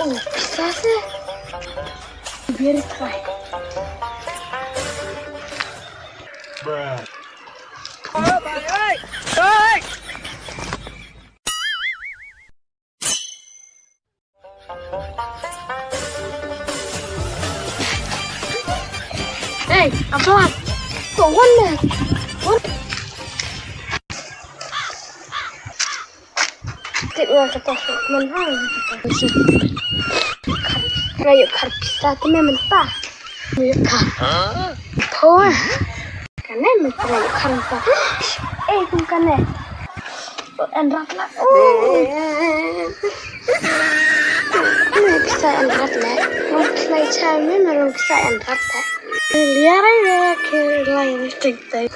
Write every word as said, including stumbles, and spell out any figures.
Oh, pisa se. Biar try. Hey, apa? Kok one man? One. Tik nga kata man hang. Nga ïoh khar pisa te me mynta. Nga ïoh khar. Power. Kane me trai khar pa. Eh, kum kane. An rat la. Oh. Me pisa an rat la. Ngam khlai cha me me long pisa an rat la. Liar ai me ke lai me tik tai.